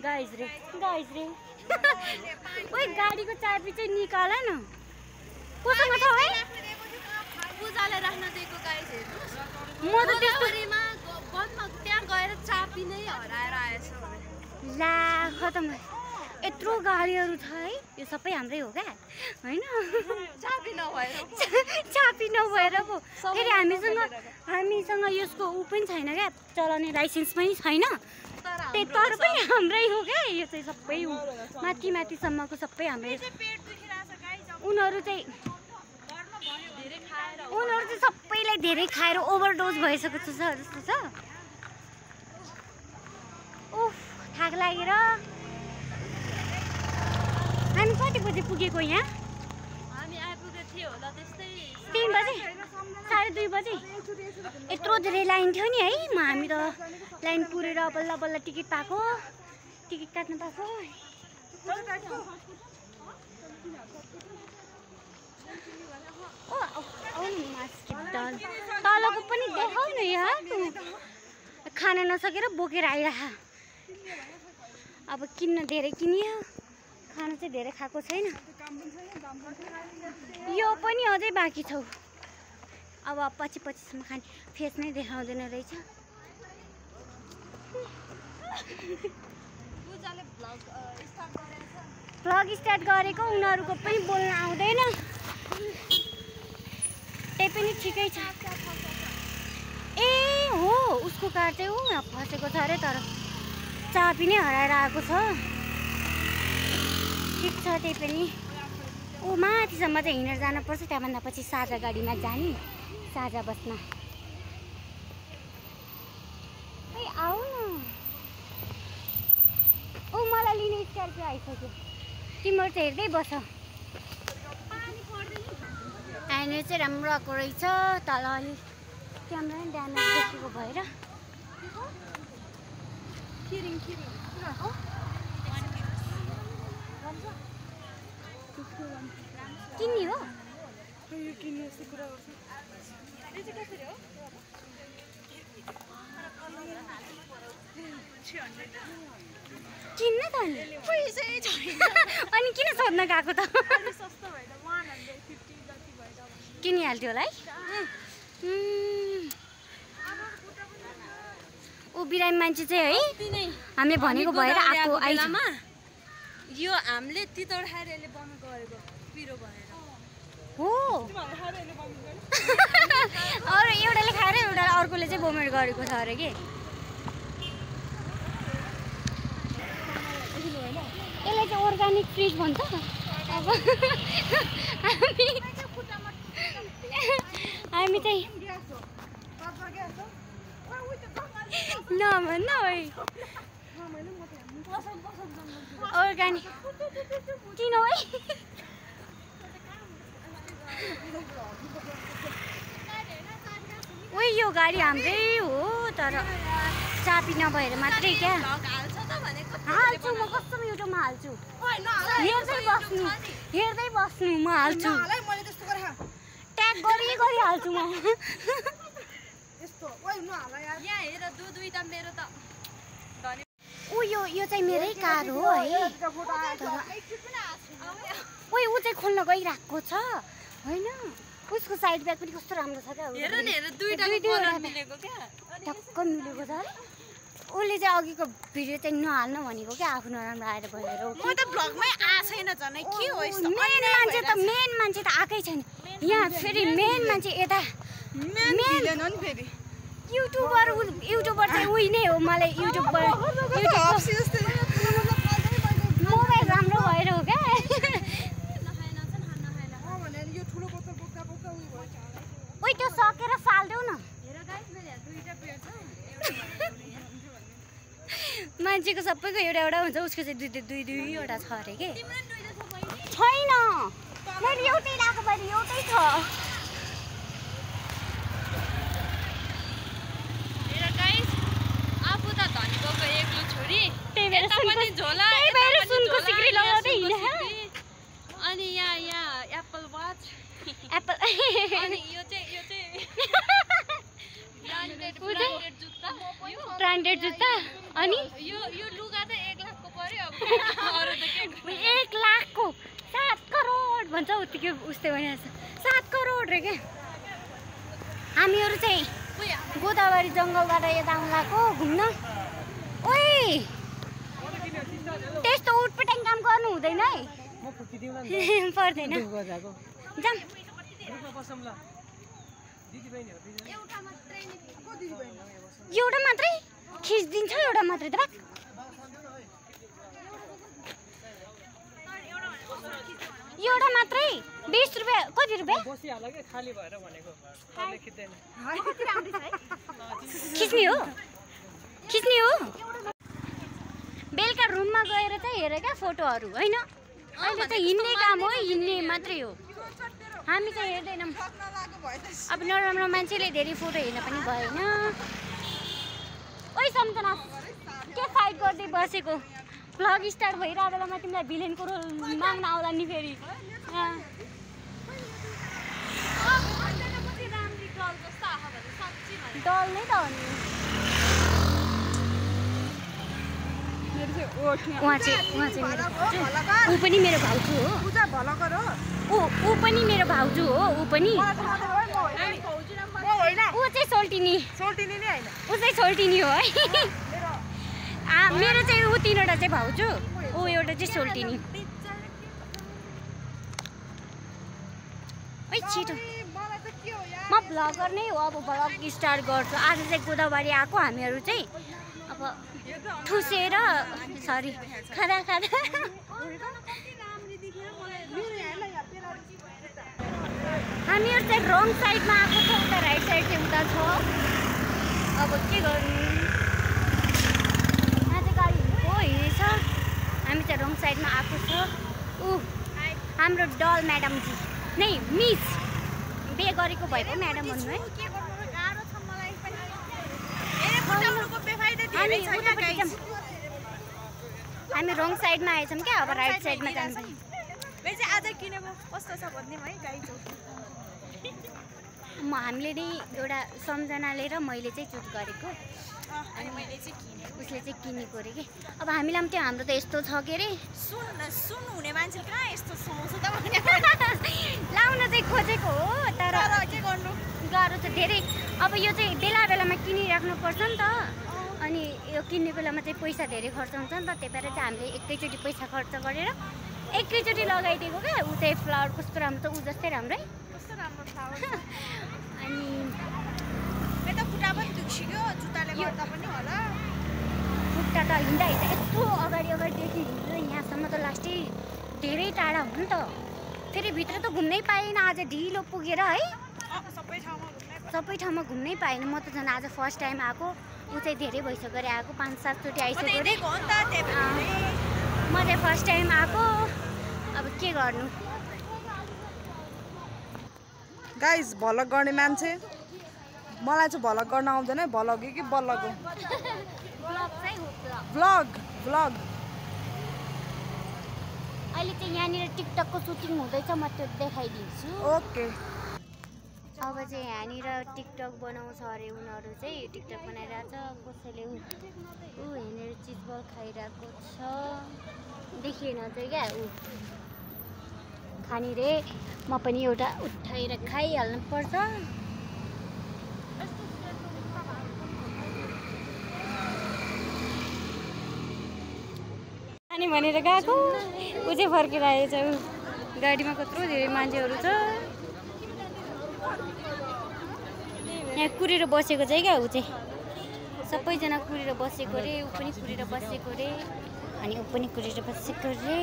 guys रे ओए गाडीको चाबी चाहिँ निकाल न कोसँग छ है पूजाले राख्न दिएको गाइस हेर्नुस् म त त्यसमा बनमा त्यहाँ गएर चाबी नै हराएर आएछ ला खतम यत्रो गाडीहरू छ है यो सबै हाम्रै हो क्या हैन चाबी नभएर पो फेरि हामीसँग यसको उ पनि छैन क्या चलाउने लाइसेन्स पनि छैन तर पनि हाम्रै हो क्या यो चाहिँ सबै माथिसम्मको सबै हाम्रै उनीहरू चाहिँ सबैलाई धेरै खाएर ओभरडोज भइसकेको छ जस्तो छ उफ थाक लागेर हामी कति बजे पुगेको यहाँ हामी आइपुगेको थियो होला त्यस्तै 3 बजे 2:30 बजे यत्रो धेरै लाइन थियो नि है हामी त लाइन पुरेर बल्ल बल्ल टिकट काट्न पाएको तलको पनि देखाउ न यार खान नसकेर बोकेर आइरह अब किन्न धेरै किनियो खाना चाहिँ धेरै खाएको छैन यो पनि अझै बाँकी छ अब पछिसम्म खाने फेस नै देखाउँदैन रहेछ भ्लग स्टार्ट गरेको उनीहरूको पनि बोल्न आउँदैन त्यही पनि ठिकै छ ए हो उसको कार चाहिँ फसेको छ अरे तर चाबी नै हराएर आएको छ ठिक छ त्यही पनि माथिसम्म चाहिँ हिँडेर जानुपर्छ त्यहाँभन्दा पछि साझा गाडीमा जाने साझा बसमा ए आऊ न मलाई लिने स्क्यार्पियो आइसक्यो तिम्रो चाहिँ हेर्दै बस यहाँनिर चाहिँ राम्रो आएको रहेछ तल अलिक क्यामेरा नि ड्यामेज देखेको भएर किन्ने हो किन्न त अनि किन सोध्न गएको त किनिहाल्थ्यो होला है ऊ बिरामी मान्छे चाहिँ है हामीले भनेको भएर आएको आइलामा यो हामीले तितौड खाएर यसले बन्द गरेको पिरो भएर हो अरू एउटाले खाएर एउटाले अर्कोले चाहिँ बोमेट गरेको छ अरे के यसलाई चाहिँ अर्ग्यानिक फ्रिज भन्छ अब हामी चाहिँ नभन्न है अर्ग्यानिक किन है ओ यो गाडी हाम्रै हो तर चाबी नभएर मात्रै क्या हाल्छु म कस्तो युट्युबमा हाल्छु हेर्दै बस्नु म हाल्छु ट्याग गरी हाल्छु म यो चाहिँ मेरै कार हो है ओइ ऊ चाहिँ खोल्न गइरहेको छ होइन उसको साइड ब्याग पनि कस्तो राम्रो छ क्या टक्क मिलेको छ उसले चाहिँ अघिको भिडियो चाहिँ नहाल्न भनेको क्या आफू नराम्रो आएर भएर मेन मान्छे त आएकै छैन यहाँ फेरि मेन मान्छे यता युट्युबर चाहिँ उही नै हो मलाई युट्युबर मोबाइल राम्रो भएर हो क्या ओइ त्यो सकेर फाल्देऊ न मान्छेको सबैको एउटा हुन्छ उसको चाहिँ दुईवटा छ अरे के छैन मैले एउटै राखेको भएर एउटै छ आफू त धनीको एक्लो छोरी त्यही भएर सुनको सिक्री लगाउँदै हिँड्छ अनि यहाँ एप्पल वाच एप्पल अनि यो चाहिँ ब्रान्डेड जुत्ता ब्रान्डेड जुत्ता अनि यो लुगा त 1 लाखको 1 लाखको 7 करोड भन्छ उत्तिकै उस्तै भनिरहेछ 7 करोड रे के हामीहरू चाहिँ गोदावरी जङ्गलबाट यता आउँलाको घुम्न ओइ त्यस्तो उटपटाङ काम गर्नु हुँदैन है पर्दैन जाम एउटा मात्रै खिच्दिन्छ एउटा मात्रै त एउटा मात्रै 20 रुपैयाँ कति रुपैयाँ खिच्ने हो बेलुका रुममा गएर चाहिँ हेर क्या फोटोहरू होइन अहिले चाहिँ हिँड्ने काम हो हिँड्ने मात्रै हो हामी चाहिँ हेर्दैनौँ अब नराम्रो मान्छेले धेरै फोटो हेर्न पनि भएन ओइ सम्झना के फाइट गर्दै बसेको भ्लग स्टार्ट भइरहेको बेलामा तिमीलाई भिलेनको रोल माग्न आउला नि फेरि डल नै त हो नि उहाँ चाहिँ ऊ पनि मेरो भाउजू हो ऊ पनि मेरो भाउजू हो ऊ पनि ऊ चाहिँ सोल्टिनी ऊ चाहिँ सोल्टिनी हो है मेरो चाहिँ ऊ 3वटा चाहिँ भाउजू ऊ एउटा चाहिँ सोल्टिनी ओइ छिटो म भ्लगर नै हो अब भ्लग स्टार्ट गर्छु आज चाहिँ गोदावरी आएको हामीहरू चाहिँ अब ठुसेर सरी खाँदा हामीहरू चाहिँ रङ साइडमा आएको छ उता राइट साइड चाहिँ उता छ अब के गर्नु यहाँ चाहिँ गाडी हिँडेछ हामी चाहिँ रङ साइडमा आएको छ ऊ हाम्रो डल म्याडमजी नै मिस बे गरेको भएको म्याडम भन्नु है हामी रङ साइडमा आएछौँ क्या अब राइट साइडमा जानुपर्छ आज किनेको कस्तो छ भन्दिउँ है गाई हामीले नै एउटा सम्झनाले र मैले चाहिँ चुज गरेको अनि मैले चाहिँ किनेको उसले चाहिँ किनेको अरे कि अब हामीलाई पनि त्यो हाम्रो त यस्तो छ के अरे सुन हुने मान्छे कहाँ यस्तो सुहाउँछ त लाउन चाहिँ खोजेको हो तर के गर्नु गाह्रो छ धेरै अब यो चाहिँ बेला बेलामा किनिराख्नुपर्छ नि त अनि यो किन्ने बेलामा चाहिँ पैसा धेरै खर्च हुन्छ नि त त्यही भएर चाहिँ हामीले एकैचोटि पैसा खर्च गरेर एकैचोटि लगाइदिएको क्या ऊ चाहिँ फ्लावर कस्तो राम्रो त ऊ जस्तै राम्रै कस्तो राम्रो फ्लावर अनि यता खुट्टा पनि दुखियो जुत्ताले गर्दा पनि होला खुट्टा त हिँड्दा यस्तो अगाडिदेखि हिँड्दा यहाँसम्म त लास्टै धेरै टाढा हो नि त फेरि भित्र त घुम्नै पाएन आज ढिलो पुगेर है सबै ठाउँमा घुम्नै पाएन म त झन् आज फर्स्ट टाइम आएको ऊ चाहिँ धेरै भइसक्यो अरे आएको 5-7 चोटि आइसक्यो अरे म चाहिँ फर्स्ट टाइम आएको अब के गर्नु गाइस भ्लग गर्ने मान्छे मलाई चाहिँ भ्लग गर्न आउँदैन भ्लग कि बल्लग हो भ्लग अहिले चाहिँ यहाँनिर टिकटकको सुटिङ हुँदैछ म त्यो देखाइदिन्छु ओके अब चाहिँ यहाँनिर टिकटक बनाउँछ अरे उनीहरू चाहिँ टिकटक बनाइरहेछ कसैले ऊ यहाँनिर चिजबल खाइरहेको छ देखिएन चाहिँ क्या ऊ खाने रे म पनि एउटा उठाएर खाइहाल्नु पर्छ अनि भनेर गएको ऊ चाहिँ फर्केर आएछ ऊ गाडीमा कत्रो धेरै मान्छेहरू छ यहाँ कुरेर बसेको चाहिँ क्या ऊ चाहिँ सबैजना कुरेर बसेको रे ऊ पनि कुरेर बसेको रे अनि ऊ पनि कुरेर बसेको रे